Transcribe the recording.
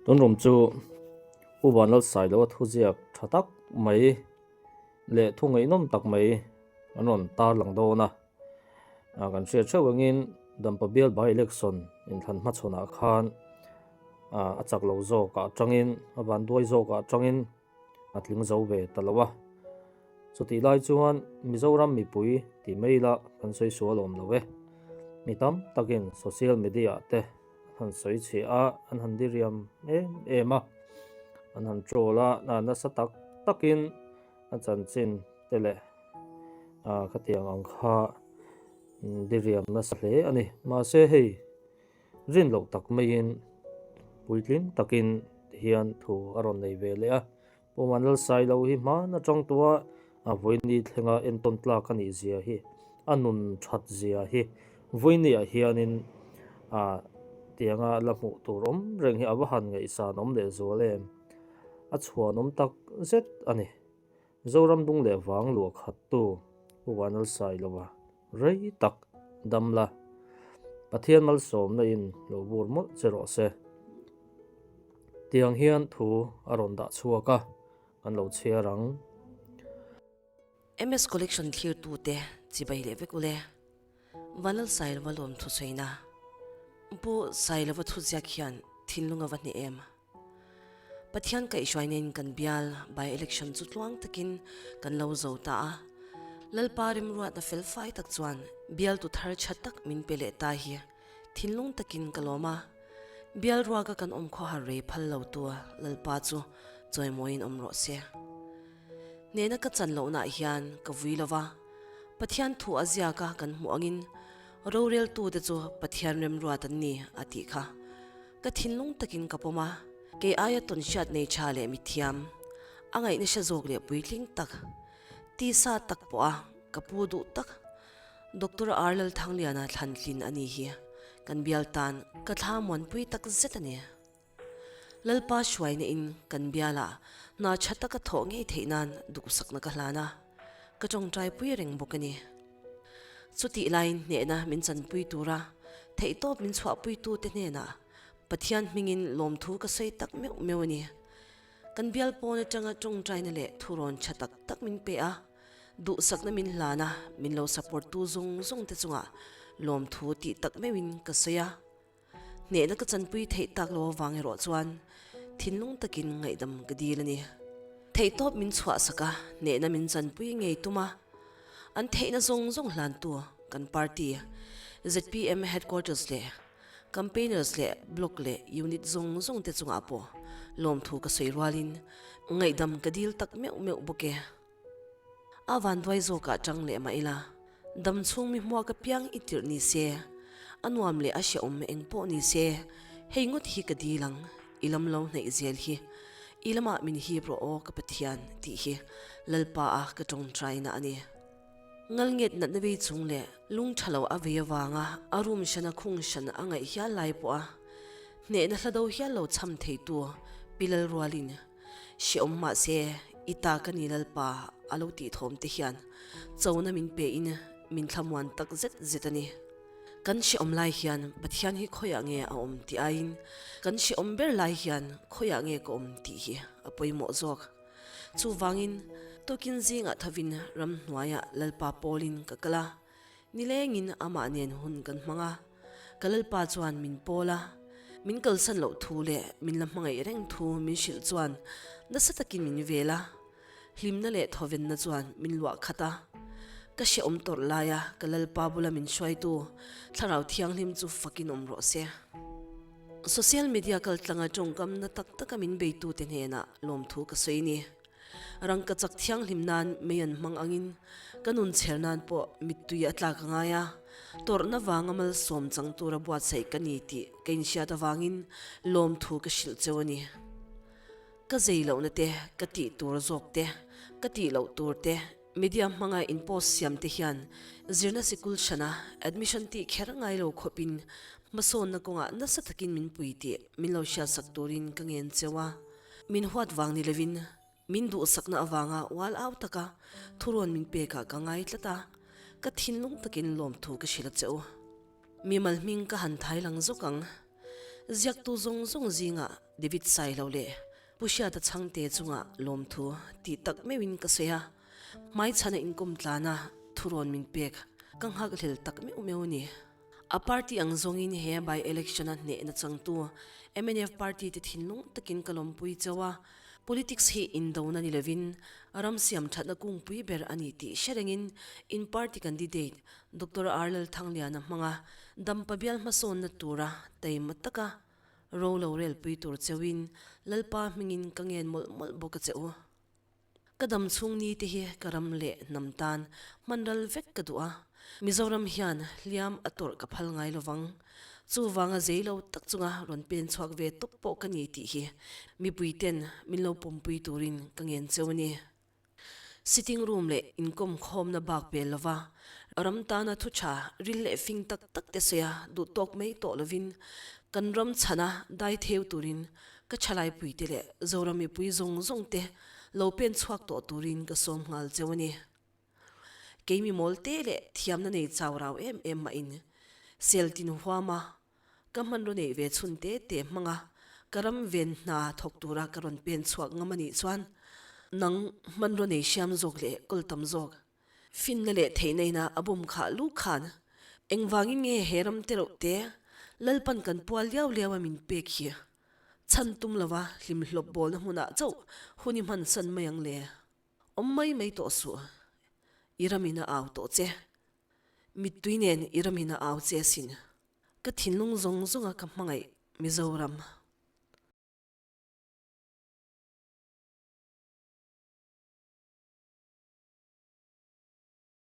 Tun rum chu Pu Vanlalsailoa thuziak tha tak mai leh thu ngaihnawm tak mai an rawn tarlang dawn a. Kan hriat theuh angin Dampa Bial by election inthlan hmachhawnah khan a chak lo zawkah atangin a vanduai zawkah atangin a tling zo ve ta lo a. Chutih lai chuan Mizoram mipui tih mai ila kan sawi sual awm lo e. Mi tam takin social media ah te an han sawi chhiah a, an han diriam em em a, an han troll a, nasa tak takin a chanchin te leh khatiang ang kha diriam nasa hle a ni. Mahse hei rin loh tak maiin puitling takin tihian thu a rawn nei ve leh a. Puman Lalsailo hi hman atang tua a vawiini thlenga entawn tlak a nih zia hi, a nun that zia hi vawiiniah hianin tianga la hmuh tur awm reng hi a va han ngaihsan awm leh zual em? A chhuanawm tak zet a ni. Zoram dung leh vang luah khattu Pu Vanlalsailova rei tak dam la, Pathian malsawmna in lo bur mawlh che rawh se. Tiang hian thu a rawn dah chhuak a, kan lo chhiar ang. MS Collection thlirtute chibai leh vek ule. Vanlal Sailova lawm thusawiina Pu Sailova thuziak hian thinlung a va hneh em? Pathian kaihhruainain kan bial by election chu tluang takin kan lo zo ta a. Lalpa rimruatna fel fai tak chuan bialtu thar tha tak min pe leh ta hi thinlung takin ka lawm a. Bial ruaka kan awm khawhar rei phal lo tu Lalpa chu chawimawiin awm rawh se. Hnehna ka chan lohnaah hian ka vui lo va, Pathian thu a ziaka kan hmuh angin roreltute chu Pathian remruat an ni a tih kha. Ka thinlung takin ka pawm a, kei aia tawn hriat nei tha leh mithiam, a ngaihna hre zawk leh puitling tak, tisa tak pawha ka pu duh tak Doctor R Lalthangliana thlantlin a ni hi kan bial tan ka thla muanpui tak zet a ni. Lalpa hruaina in kan bialah hna tha taka thawh ngei theih nan duhsakna ka hlan a, ka tawngtaipui reng bawk a ni. Chutih laiin hnehna min chanpui tura theihtawp min chhuahpuitute hnenah Pathian hmingin lawmthu ka sawi tak meuh meuh a ni. Kan bial pawn atanga tawngtaina leh thurawn tha tak tak min pe a, duhsakna min hlan a, min lo support tu zawng zawng te chungah lawmthu tih tak meuhin ka sawi a. Hnehna ka chanpui theih tak lo avang erawh chuan thinlung takin ngaihdam ka dil a ni. Theihtawp min chhuahsak a, hnehna min chanpui ngei tum a, an theihna zawng zawng hlantu kan party zpm headquarters leh campaigners leh block leh unit zawng zawng te chungah pawh lawmthu ka sawi rualin ngaihdam ka dil tak meuh meuh bawk e. A vanduai zawkah tang leh mah ila, dam chhung mi hmuak apiang i tirh ni se, a nuam leh a hrehawm eng pawh ni se, hei ngawt hi ka dil ang, i lam lo hnaih zel hi, i lamah min hip rawh aw ka Pathian tih hi Lalpa a ka tawngtaina a ni. Ngalnget natna vei chung leh lung tha lo a vei avanga a room hrana khung hran a ngaih hial lai pawha hnehna hla do hial lo cham theitu Pi Lalrualin Hrehawm mahse, i ta ka ni Lalpa a lo tih thawm te hian chona min pe in min thlamuan tak zet zet a ni. Kan hrehawm lai hian Pathian hi khawiah nge a awm tih aiin kan hrehawm ber lai hian khawiah nge ka awm tih hi a pawimawh zawk. Chuvangin, tukin zingah thovin ramhnuaiah Lalpa pawlin ka kal a, Nilengin amah nen hun kan hmang a, ka Lalpa chuan min pawl a, min kalsan loh thu leh min la hmangaih reng thu min hrilh chuan nasa takin min vel a, hlimna leh thawvenna chuan min luah khat a. Ka hrehawm tawrh laia ka Lalpa bula min hruaitu Thlarau Thianghlim chu fakin awm rawh se. Social media kaltlanga tawngkamna tak taka min beitute hnenah lawmthu ka sawi ni. Rangkachak thianghlim nan mei an hmang angin ka nun chher nan pawh mittui a tlak a ngai a, tawrhna vanga malsawm chang tura buatsaih ka ni tih ka inhriat avangin lawmthu ka hrilh cheu a ni. Ka zei lohna te, ka tih tur zawk te, ka tih loh tur te, media hmanga in post siam te hian zirna sikul hrana admission tih kher ngai lo khawpin hmasawnna kawngah nasa takin min pui tih min lo hriatsak turin ka ngen cheu a. Min huat vang ni lovin min duhsakna avanga ual au taka thurawn min pekah ka ngai tlat a, ka thinlung takin lawmthu ka hrilh a che u. Mimal hming ka han thai lang zawk ang. Ziaktu zawng zawng zingah David Sailo leh Pu Hriata Chhangte chungah lawmthu tih tak meuhin ka sawi a, hmaichhana inkawm tlana thurawn min pek ka nghakhlel tak meuh meuh a ni. A party ang zawngin he by election a hnehna changtu mnf party te thinlung takin ka lawmpui chauh a, politics hi indona ni lovin ram siam thatna kungpui ber a ni tih hre rengin in party candidate Doctor R Lalthangliana hmanga dampa bial hmasawnna tura taima taka ro lo relpui tur cheuhin Lalpa hmingin ka ngen mawlh mawlh bawk a che u. Ka dam chhung ni te hi ka ram leh hnam tan hman ral vek ka duh a, Mizoram hian hliam a tawrh ka phal ngai lovang. Chuvanga zei lo tak chunga rawn pen chhuak ve tawp pawh ka ni tih hi mipui ten min lo pawmpui turin ka ngen cheu a ni. Sitting room leh inkawm khawmna bak pel lova ram tana thu tha ril leh fing tak tak te sawi a duh tawk mai tawh lovin kan ram chhana dai theu turin Ka thalaipuite leh Zoram mipui zawng zawng te lo pen chhuak tawh turin ka sawm nghal cheu a ni. Kei mi mawl te leh thiamna nei chau rau em em mahin sel tin huama ka hmanraw neih ve chhun te te hmanga ka ram ven hna thawk tura ka rawn pen chhuak ngam a nih chuan nang hmanraw nei hriam zawk leh kawl tam zawk Finna leh theihna ina a bum khah lu khan engvangin nge he ram te reuh te Lalpan kan pual liau liau a min pek hi chhan tum lova hlim hlawp bawlna hmunah chauh hun i hman san mai ang le? Awm mai mai tawh suh, i ramin a au tawh che. Mittui nen i ramin a au che asin. Ka thinlung zawng zawnga ka hmangaih Mizoram.